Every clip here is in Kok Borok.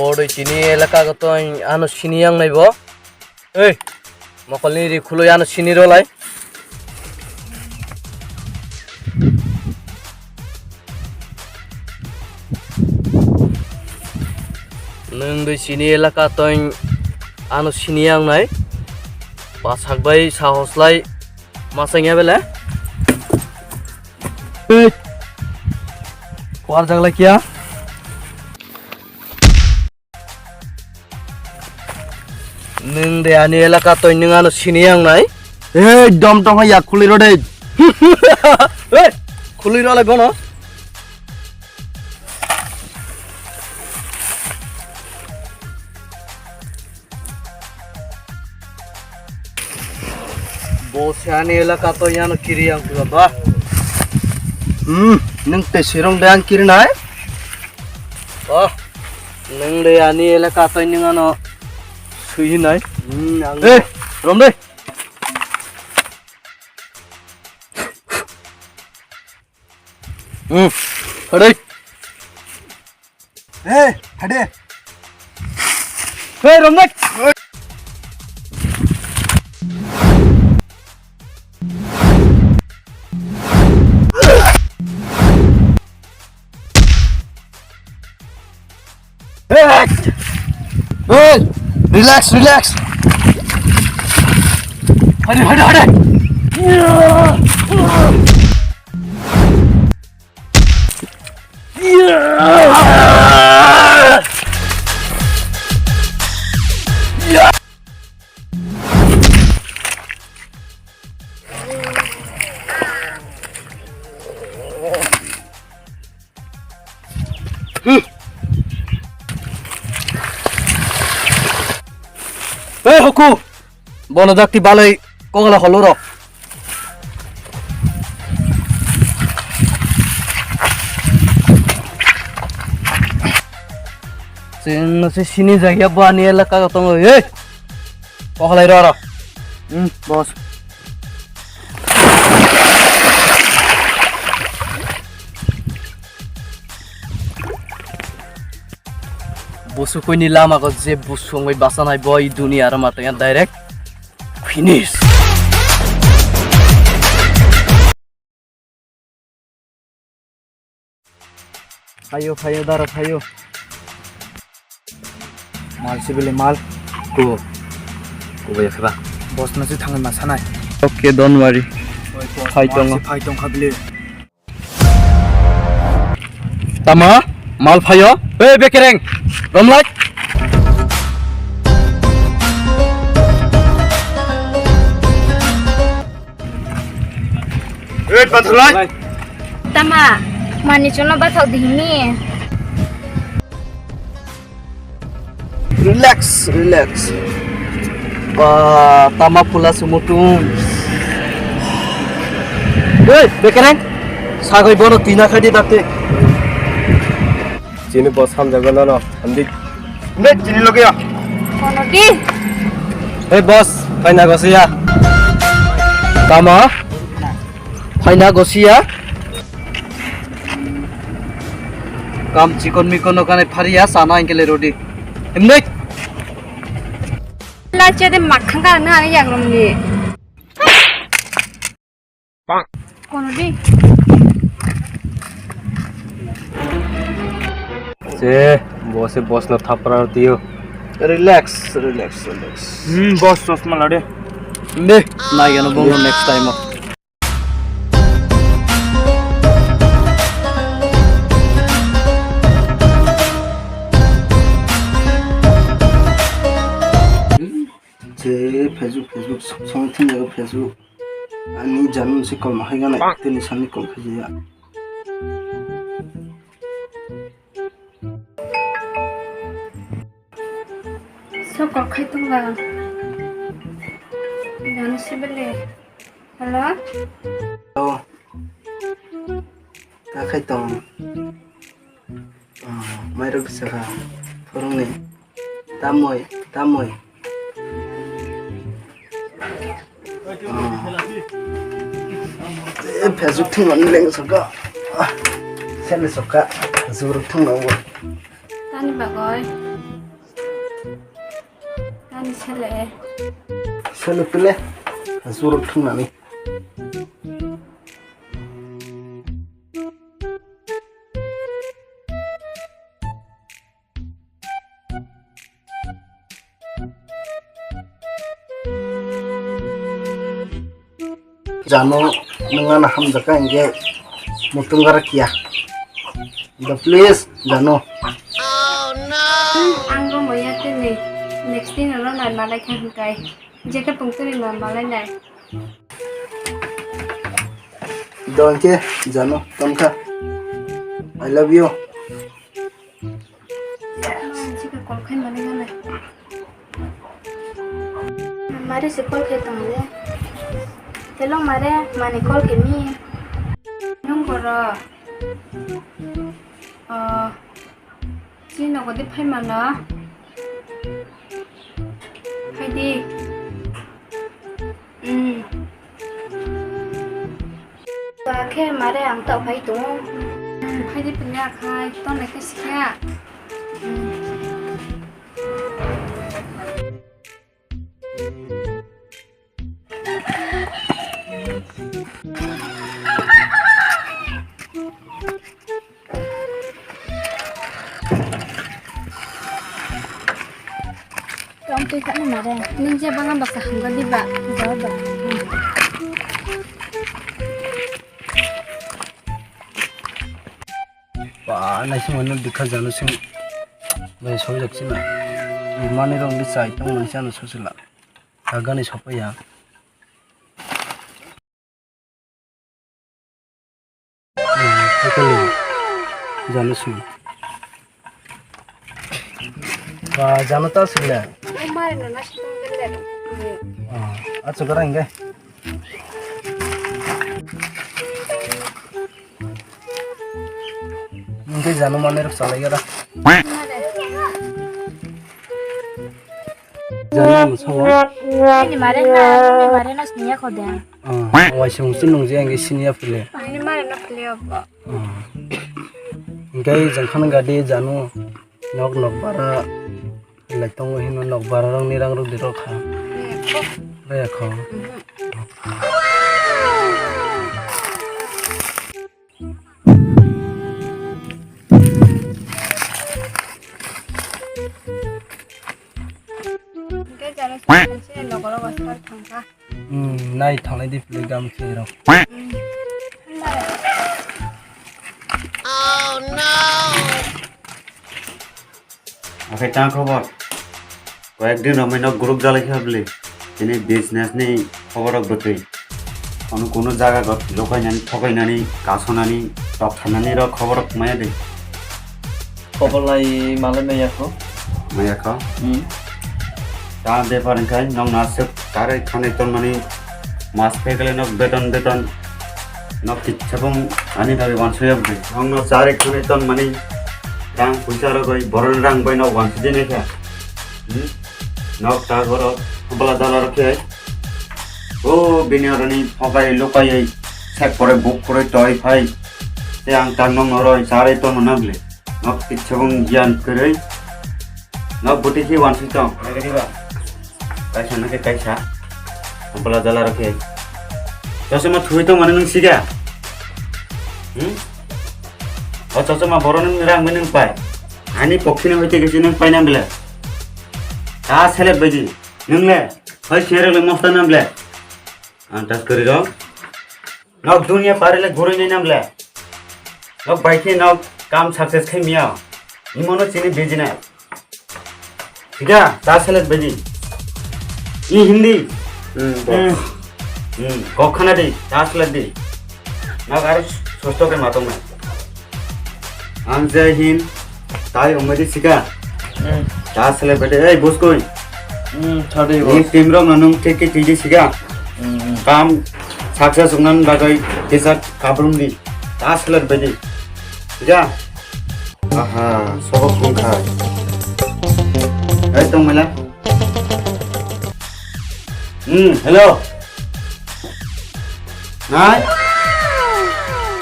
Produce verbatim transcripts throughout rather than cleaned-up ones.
Oro chini elaka gotoi ano sini yang nai bo. Ei, mokolni ri khuloi ano sini rolai. Nwng dui chini elaka toi ano sini yang nai. Basak bai sahos lai masang ya bele. Ei, kuar jaglai kia. Nwng de ani elaka toi nwng ano sini yang nai. Ei, dom tong ya khuloi ro de. Ei, khuloi ro lai bono. Bo se ani elaka to yano kiri yang pula ba. Hmm, nwng te sirong de ang kiri nai? Oh, nwng de ani elaka to nwng ano sui nai. Hmm, ang Eh, rom de. Hmm, hadi. Hey, hadi. Hey, Romnak. Hey, hey, relax, relax. Hadi, hadi, hadi. Hey, Hoku! Bono dakti balai kogala holoro. Chwng no se sini jagya bo ani elaka o tongo, hey! Kohalai ro ro. Hmm, boss. Busukuini lama ko je busungwi basanai bo i duniya aro matanya direct finish. Phaio, phaio, dara phaio. Mal sibili mal. Ko. Ko bai kheba. Boss no si thangwi ma sanai. Okay, don't worry. Oi, boss, Phai mal tongo. Si phai tong kha bili. Tama, mal phaio. Hey, bekereng. Romlai. Hey, pathalai. Tama, mani chono bathok dihini. Relax, relax. Ba, tama pula sumutung. Hey, bekereng. Sagoi bono tina khadi dakte. Chini boss hamjago nono. Andi. Andi chini loge ya. Kono di? Hey boss, phaina gosia. Tama? Phaina gosia. Kam chikon mikon no kanai phariya sana engkele rodi. Himnai. Lache de makhang ka na ani yagrong ni. Kono di. Se, boss, boss no thapra diyo. Relax, relax, relax. Hmm, boss, chosma lade. De, nai gano bongo next time. Je Facebook, Facebook, song thing jago Facebook. Ani janu se call ma hai gana, tini sani call khai ya. So call khai tong la. Janu se bele. Hello? Hello. Ta khai tong. Ah, mairok bisa kha. Phorongni. Tamoi, tamoi. Ah. Eh, Facebook thwngmani leng soka. Ah, sele soka. Facebook thwngmani. Tani bagoi. Salo pele, asuro thungnani. Jano, nwng ano hamjakha hinkhe mutung gara kiya. Da please, Jano. Ang bo moya tini next din oro nai malai kha hinkai. Jeta pungtuni ma malai nai. Do hinkhe Jano, tongkha. I love you. Chika call khai mani gana. Mare se call khai tongo le. Hello mare, mani call khai mi. Nung boro. Oh, si nogo de phai mano. Phaidi. Hmm. Ba khe mare ang tao phai tongo. Hmm, phaidi pini akhai, tong nai khe sikha. Hmm. Tong twi khakna mare. Nwng je banga baksa hamga diba, jawab ba. Ba, naising mano dikha jano sing. Bai soi jak sina. Mani rong di chai tong nang chano sosila. Agani sopaya. Hakali jano swi. Ba jano ta swi le. Ah, achu gara hinge. Hinge jano mane rok chalai gara. Jani ang sawa. Ani mare na, ani mare na sini ya kode. Ah, wai sung sung nung je ang sini ya pule. Ani mare na pule apa? Ah. Engkai jang khana gadi janu nok nok bara lai tongo hino nok bara rong ni rang rok di rok kha. Raya kho. Hwnkhe jara songkhe logo logo sar thangkha. Hmm, nai thanglai di pili gam khe rok. Hmm. Hambai. Oke, tang khobor. Koyek din romai nok group jalai kha bili. Tini business ni khobor rok bwtwi. Kono kono jaga got lokainani, thokainani, kasonani, tok thanani rok khobor rok maya de. Khobor lai malai maya kho. Maya kho. Hmm. Ta bepar wngkhai nok naswk karwi khanai tonmani mas phekle nok beton beton. Nok kisa bung ani bagwi wansuk ya bwtwi. Nok no chari khani ton mani rang puisa rogoi borok ni rang bai nok wansuk di naikha. Hmm? Nok ta borok bwla dala rok khe. O bini oroni thokai lukai sek pore buk pore toi phai. Te ang ta nok no roi chari ton mano bwle. Nok kisa bung giyan kwrwi. Nok bwtwi khe wansuk tong. Nagadi ba. Kaisa nake kaisa. Bwla jala rok khe. Chosma thuwi tong mani nwng siga. Hmm? O chosma boro nwng rang mani nwng pai. Ani pokhi ni hoite kesi nwng pai na bele. Ta selek baidi. Nwng le. Hoi sere le mosta na bele. Antas kari rok. Nok dunia pari le gurui nai nam le. Nok bai khe nok kam success khai miya. Imo no chini business. Thik a, ta selek baidi. I Hindi. Hmm, boss. Hmm. Hmm, kok khana di, ta selek di. Nok aro sosto ke matong nai. Ang Jai Hind, tai umedi sika. Hmm. Ta selek baidi, ei, buskoi. Hmm, thadi, boss. Ni team rok no nung thik thik di sika. Hmm, hmm. Kam success wngna bagwi kisa kabrum di. Ta selek baidi. Sika. Aha, sobo phone khai. Ei, tong mela. Hmm, hello. Nai?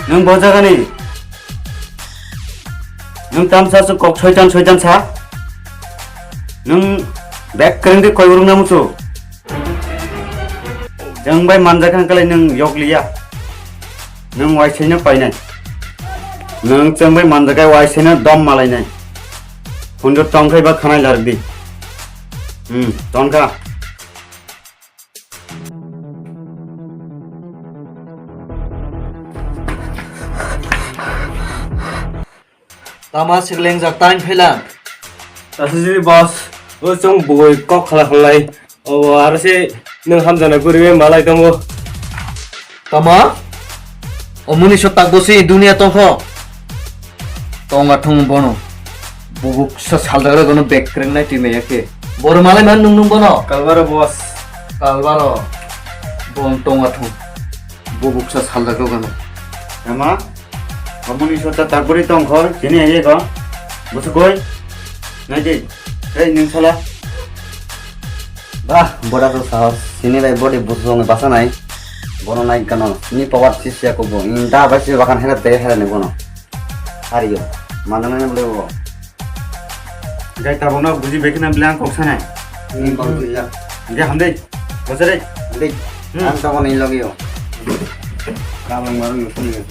Nung bo jaga ni? Nung tamsa su kok soitan soitan sa? Nung Bek kwrwng de koi urung na musu. Chwng bai manjak kha kalai nwng yok liya. Nwng waisaino painai. Nwng chwng bai manjak kha waisaino dom malainai. Hundur tong khai ba khanai lardi. Hmm, tong kha. Tama siklengjak tain phaila. Tasajili boss, o chwng bugui kok khala khalai. O aro se nwng hamjana guriwi malai tongo. Tama? O muni so takbo si dunia tongkho. Tonga thung bono. Bubuk sa saldagra gono bek kreng nai twi maya khe. Boro malai man nung nung bono. Kalbaro boss. Kalbaro. Bon tonga thung. Bubuk sa saldagra gono. Tama? Omoni sota takburi tongkho, chini aye ko. Busukoi. Naidi. Hei, ning sala. Bah, boda to sahos. Sini lai body busung basanai. Bono nai kano. Ni power sisi aku bo. Inda basi bakan hera te hera ni bono. Hario. Mandang nai bole bo. Gai tabona buji bekna bole ang kok sanai. Ni kok buji ya. Gai hamdei. Bosere. Hamdei. Hmm. Ang tabona ni lagi yo. Kamang marung yo sini yo.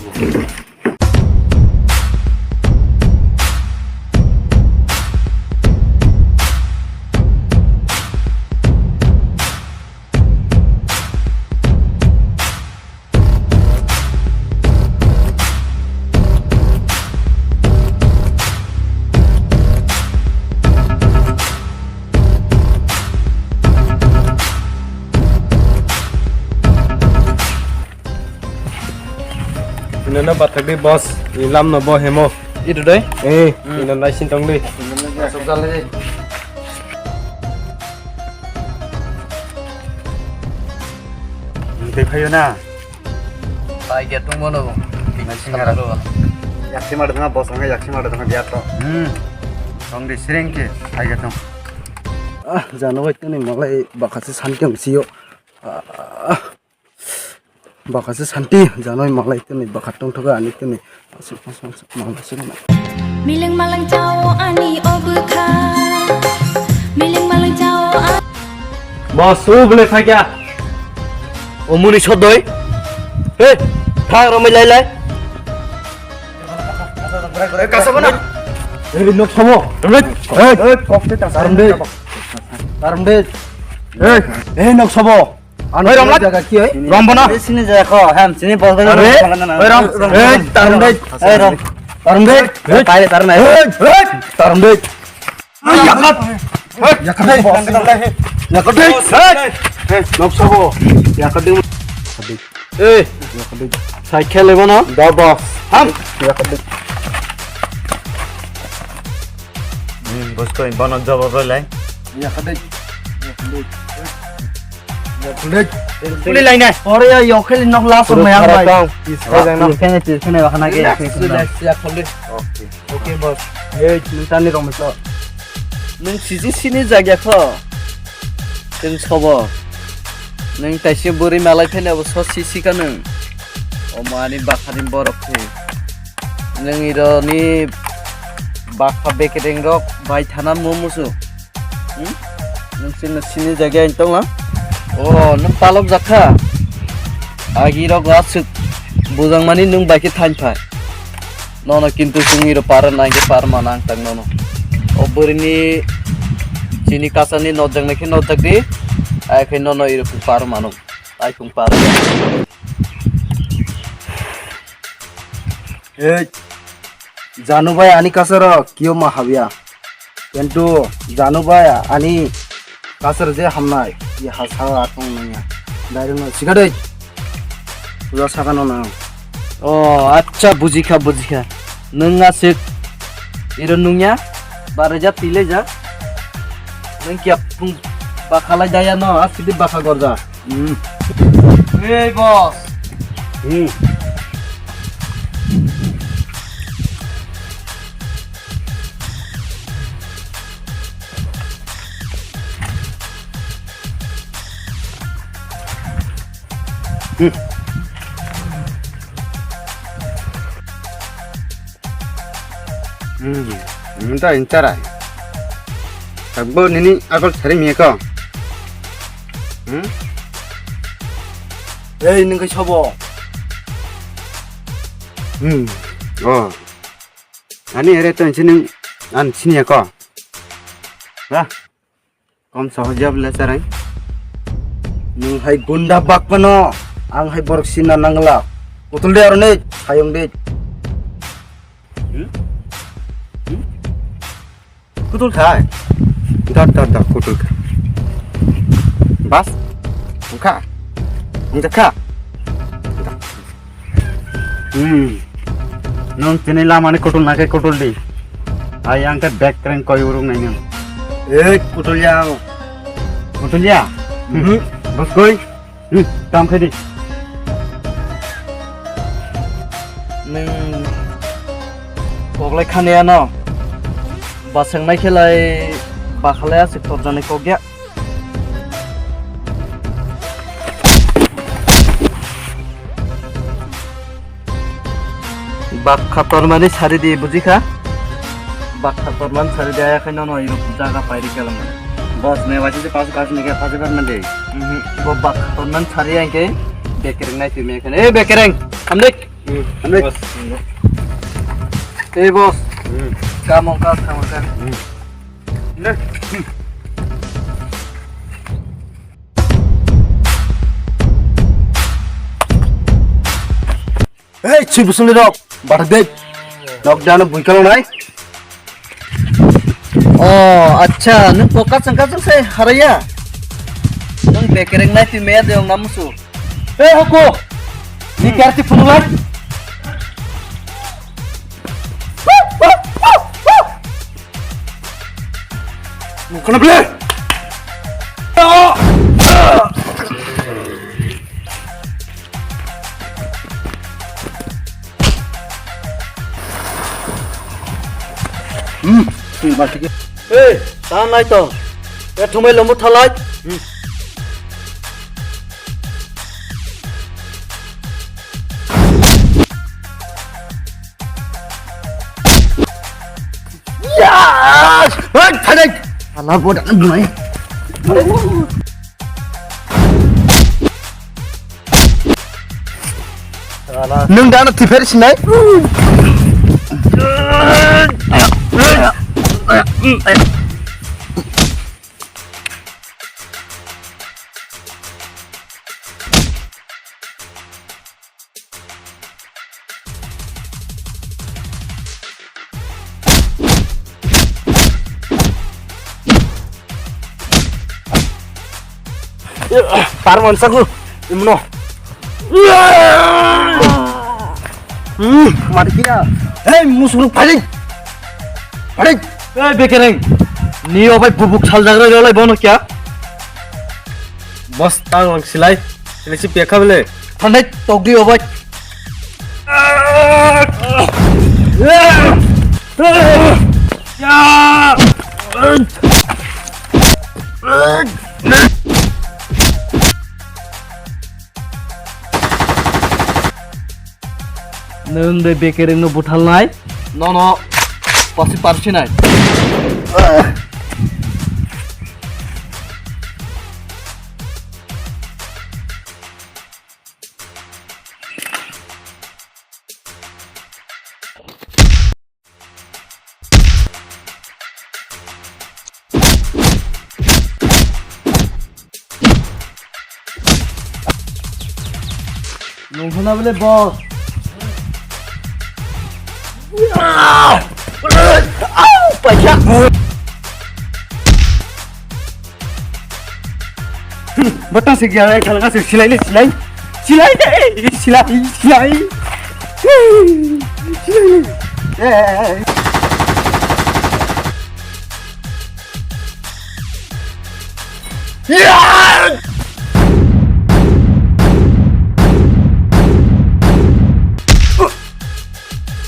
Ino no bathak di boss, ilam no bo hemo. Itu dai? Eh, hmm. Ino nai sin tong di. Masuk dal di. Tei phayo na. Pai ge tong bono. Nai sin ara. Yaksi mar dong boss, ngai yaksi mar dong dia to. Hmm. Tong di sering ke, pai ge tong. Ah, jano bai tini malai bakasi santiang sio. Ah. Bakasi santi, janoi malai tini, baka tongthoka ani tini. Asuk, asuk, asuk, malai sini na. Miling malang chao ani obukha. Miling malang chao a- Boss, u bole thakya. O muni sodoi. He, thang romai lai lai. Kasa bana. He, nok samo. He, he, kok te ta. Tarum de. Tarum de. He, he, nok samo. Ano oi, Romla. Jaga ki oi? Rombo na. Sini jaga ko, ham, sini bol bol. Are? Oi, Rom. Oi, Tarum dei. Oi, Rom. Tarum dei. Oi, kai Tarum dei. Oi, oi, Tarum dei. Yakat. Yakat dei. Yakat dei. Nok sabo. Yakat dei. Ei. Yakat dei. Cycle lebo na? Da ba. Ham. Yakat dei. Hmm, bos ko bono jawab lai. Yakat dei. Yakat dei. Kuli lainai. Ore ya, yokheli nok last of my life. Kharakang, pis khajakna. Kene pis kene wakhana ke. Relax, relax, ya, kuli. Okay. Okay, boss. Ei, nung tani rong mito. Nung siji sini jagya kho. Keng sobo. Nung taisi buri malai phene bo so sisi ka nung. Omo ani bakhani borok khe. Nung iro ni bakha bekereng rok bai thana mo musu. Hmm? Nung sini sini jaga yang tong lang. Oh, nung palok jakha. Agi rok asuk bujang mani nung bai khe thain phai. Nono kintu sung iro para nang khe par manang tang nono. O buri ni chini kasa ni nojak nai khe nojak di. Ai khe nono iro par mano. Ai kung par. Ei, Janu bai ani kasaro kio ma habya. Kintu Janu bai ani kasar je hamnai, ye ha sa atong nangya. Direct no sikadei. Puja sakano nang. Oh, acha, bujikha, bujikha. Nung asik iro nungya, bareja tile ja. Nung kya pung bakhalai daya no, asidi bakha gorja. Hmm. Hey, boss. Hmm. Hmm. Hmm. Minta incarai. Bo nini agol sari miya ko. Hmm? Ei, nung kai sabo? Hmm. Oh. Ani ere to sini an sini ko. Ba. Kom sahajab le sarang. Nung hai gunda bak pano. Ang hai borok sina nangla. Kutul de arone sayong de. Hmm? Hmm? Kutul khai. Dot dot dot kutul khai. Bas. Engka. Engka kha. Hmm. Nung tini lama ni kutul na ke kutul di. Ai ang ke bek kreng koi urung nai nung. Eh, kutul ya. Kutul ya? Mhm. Bos koi. Hmm, tam khai di. Nung koklai khani ano. Baseng nai khelai bakhalai asik torjani kok ya. Bak khator mani sari di, buji kha? Bak khator man sari di, aya khai nono iro jaga pairi kalam. Boss ne wajib je pasu kasu ne kya pasu kar mande. Mhm. Bo bak khator man sari yang ke bekereng nai tu me kan. Eh, bekereng, amdek. Hmm, amdek. Boss. Eh, boss. Hmm. Kamong ka, kamong ka. Hmm. Hey, chibusuli rok, bathak dek. Nok dano buikalo nai. Oh, acha, nung ko kachang kachang sai haraya. Nung bekereng nai twi meya deong namusu. Hey, hoko. Ni kerti phunulai. Nung kena beli. Hmm, hmm, mati ke. Hey, tahan nai to. Ya thumai lombo thalai. Hmm. Ya! Hey, thalai. Ala boda nai. Nwng da ano thipher sinai? Par mansak lu, imno. Hmm, mati kira. Hei, musuruk, phadik. Phadik. Hei, bekereng. Ni obai bubuk saljagra yolai bono kya? Boss, tang lang silai. Silai si pekha bele. Thanai tokdi obai. Nwng de bekereng no buthal nai? Nono pasi parsi nai. Nongkhorna bele boss. Paisa. Batang se gya, kala ka se silai le, silai. Silai de, silai, silai. Silai.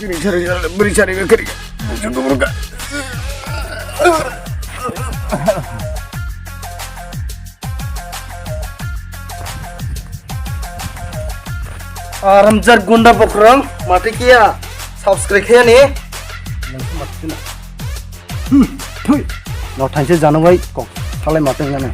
Beri cari, beri cari, beri cari. Aramjar gunda bokrong, mati kia, subscribe khe ni. Hmm, thui. No thainse jano bai kok salai ma tong nani.